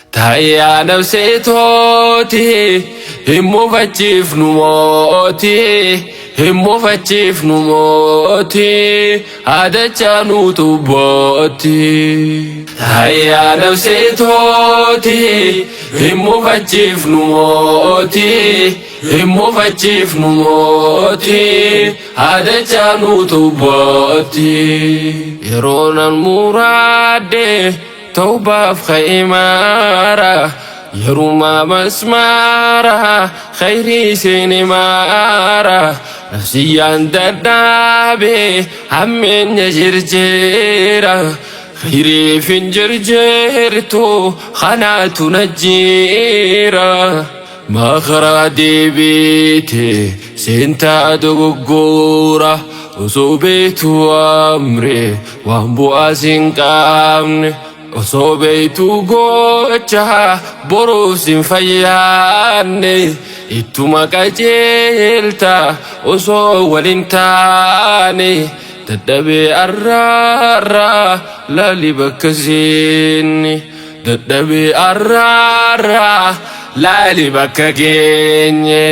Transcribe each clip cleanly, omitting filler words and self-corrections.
Taayyaa nafsee tooti hin mufachiifnu mooti hin mufachiifnu mooti haadachaa nuutu booti. Taayyaa nafsee tooti hin mufachiifnu mooti hin mufachiifnu mooti haadachaa nuutu booti. Yeroo nan muraadde tawbaaf kha'imaara yeruma masmaara khayrii seenimaara nafsiyyaan dadhaabe hammeenya jirjeera khayriif hin jirjeertu kanaatu na jiira makaraa deebiite seentaa dogoggora osoo beektu amre waan bu'aa sin qabne osoo beektu gocha boruuf sin fayyaanne ittuma qajeelta osoo walin taane dadhabee arraarraa laali bakka seenne dadhabee arraarraa laali bakka geenye.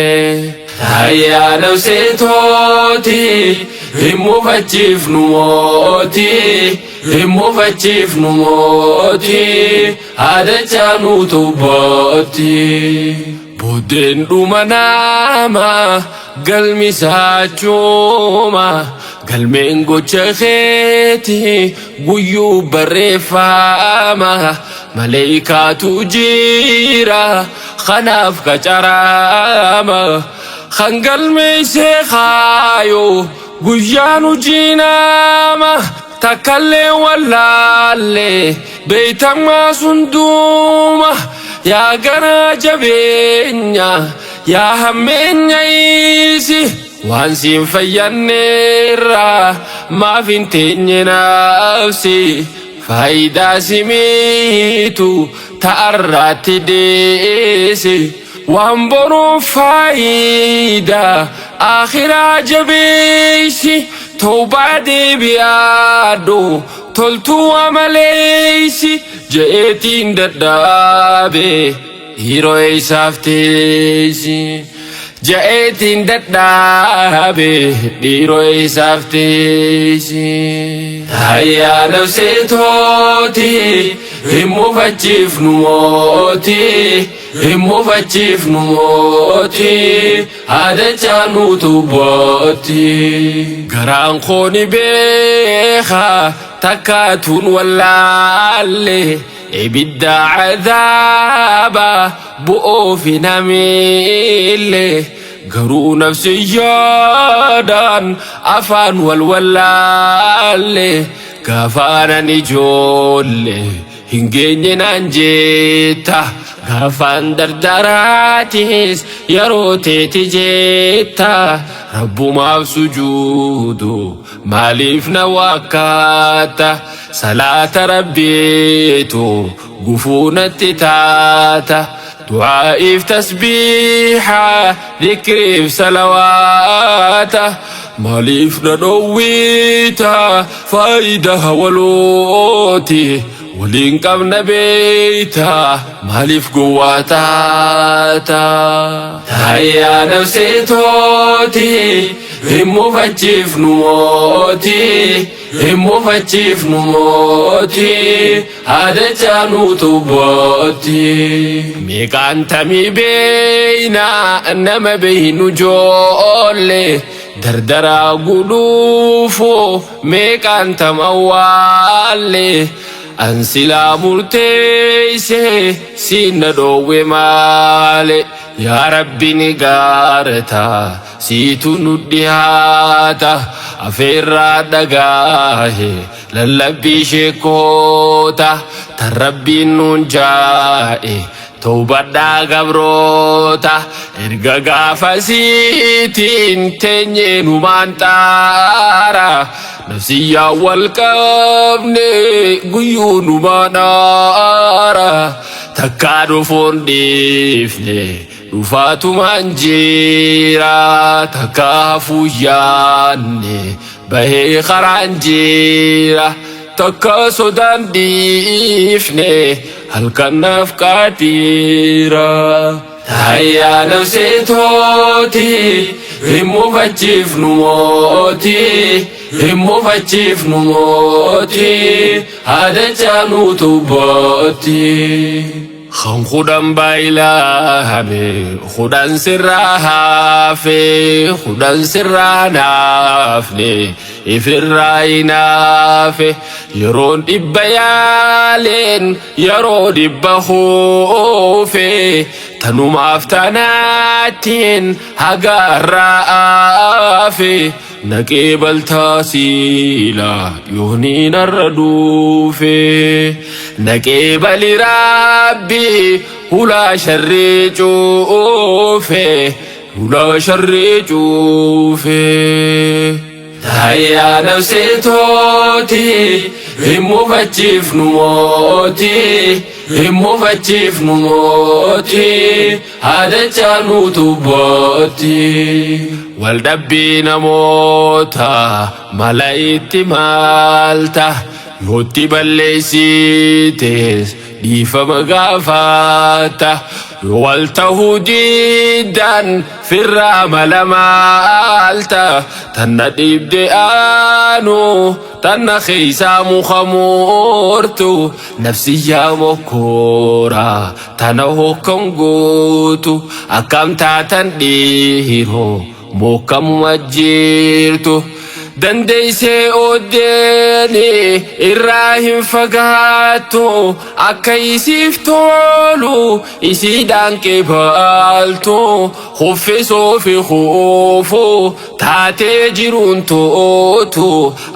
Taayyaa nafsee tooti hin mufachiifnu mooti hin mufachiifnu mooti haadachaa nuutu booti. Booddeen dhuma nama galmi saachuuma galmeen gocha keeti guyyuu barreeffama maleeykaatu jira kanaaf qacaraama kan galmeessee kaayo guyyaan hojii nama takkallee wallaalle beeytamaa sunduuma yaa garaa jabeenya yaa hammeenya isi waan siin fayyanneerra maaf hin teenye nafsi faayidaa simiitu ta'arraatti deese waan boruun faayidaa akhiraa jabeessi tawbaa deebi'aadhu toltuu amaleessi je'eetiin dadhaabe dhiiroo eessaaf teessi je'eetiin dadhaabe dhiiroo eessaaf teessi. Taayyaa nafsee tooti hin mufachiifnu mooti hin mufachiifnu mooti haadachaa nuutu booti. Garaan koo ni beeka takkaatuun wallaalle ibidda cadaaba bu'uufi namiille garuu nafsiyyaadhaan afaan wal wallaalle gaafaanan ijoolle hin geenye naan jetta gaafaan dardaraatis yeroo teeti jetta rabbumaaf sujuudu maaliif na wakkaata salaata rabbiitu gufuu natti taata du'aa'iif tasbiixa dhikriif salawaata maaliif na dhowwiita faayidaa walooti waliin qabna beeyta maaliif gowwaa taata. Taayyaa nafsee tooti hin mufachiifnu mooti hin mufachiifnu mooti haadachaa nuutu booti. Meeqaan tamii beeyna nama beeynu joolle dardaraa guluufu meeqaan tam awwaalle an silaa murteeyse siin na dhoowwe maale yaa rabbi ni gaarata siitu nu dhihaata afeerraa dhagaahe lallabbii sheekoota tan rabbiin nuun jaa'e tawbadhaa gabroota erga gaafasiitiin teenyee numaan xaara nafsiyyaa wal qabne guyyuu numaan aara takkaa dhufuun dhiifne dhufaatumaan jira takkaa hafuu yaanne bahee karaan jira takka sodaan dhiifne Halkan naaf qaatiira. Taayyaa nafsee tooti hin mufachiifnu mooti hin mufachiifnu mooti haadachaa nuutu booti. Kan 10 baay'ilame 10 sirraa hafe 10 sirraa naafne ifirraa hinaafe yeroon 100 yaaleen yeroo 100 huufe tanumaaf tanaattiin hagaarraa aafe naqee baltaa siila yoonii narra duufe naqee bali rabbi hulaa sharrii cuufe hulaa sharrii cuufe. Taayyaa nafsee tooti hin mufachiifnu mooti hin mufachiifnu mooti haadachaa nuutu booti. Waldhabbii namoota mala itti maalta yootti balleessites dhiifama gaafata yoo wal tahuu diiddan firraa mala maalta tanna dhibde aanu tanna keeysaa muka murtu nafsiyyaa mokkoora tana hokkan gootu akkam taatan dhiiroo mokkamuma jirtu dandeeysee oddeeni irraa hin fagaattu akka isiif tolu isiidhaan qeebaaltu huffisuu fi huufu taatee jiruun tootu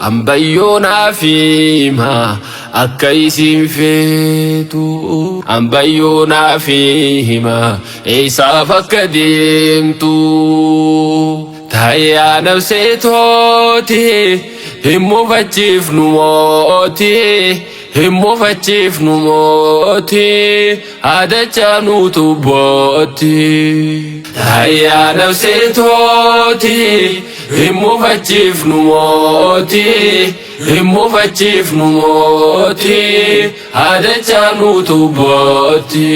ambayyoonaa fiima akka isiin feetu ambayyoonaa fiima eessaaf akka deemtu. Taayyaa nafsee tooti hin mufachiifnu mooti hin mufachiifnu mooti haadachaa nuutu booti. Taayyaa nafsee tooti hin mufachiifnu mooti hin mufachiifnu mooti haadachaa nuutu booti.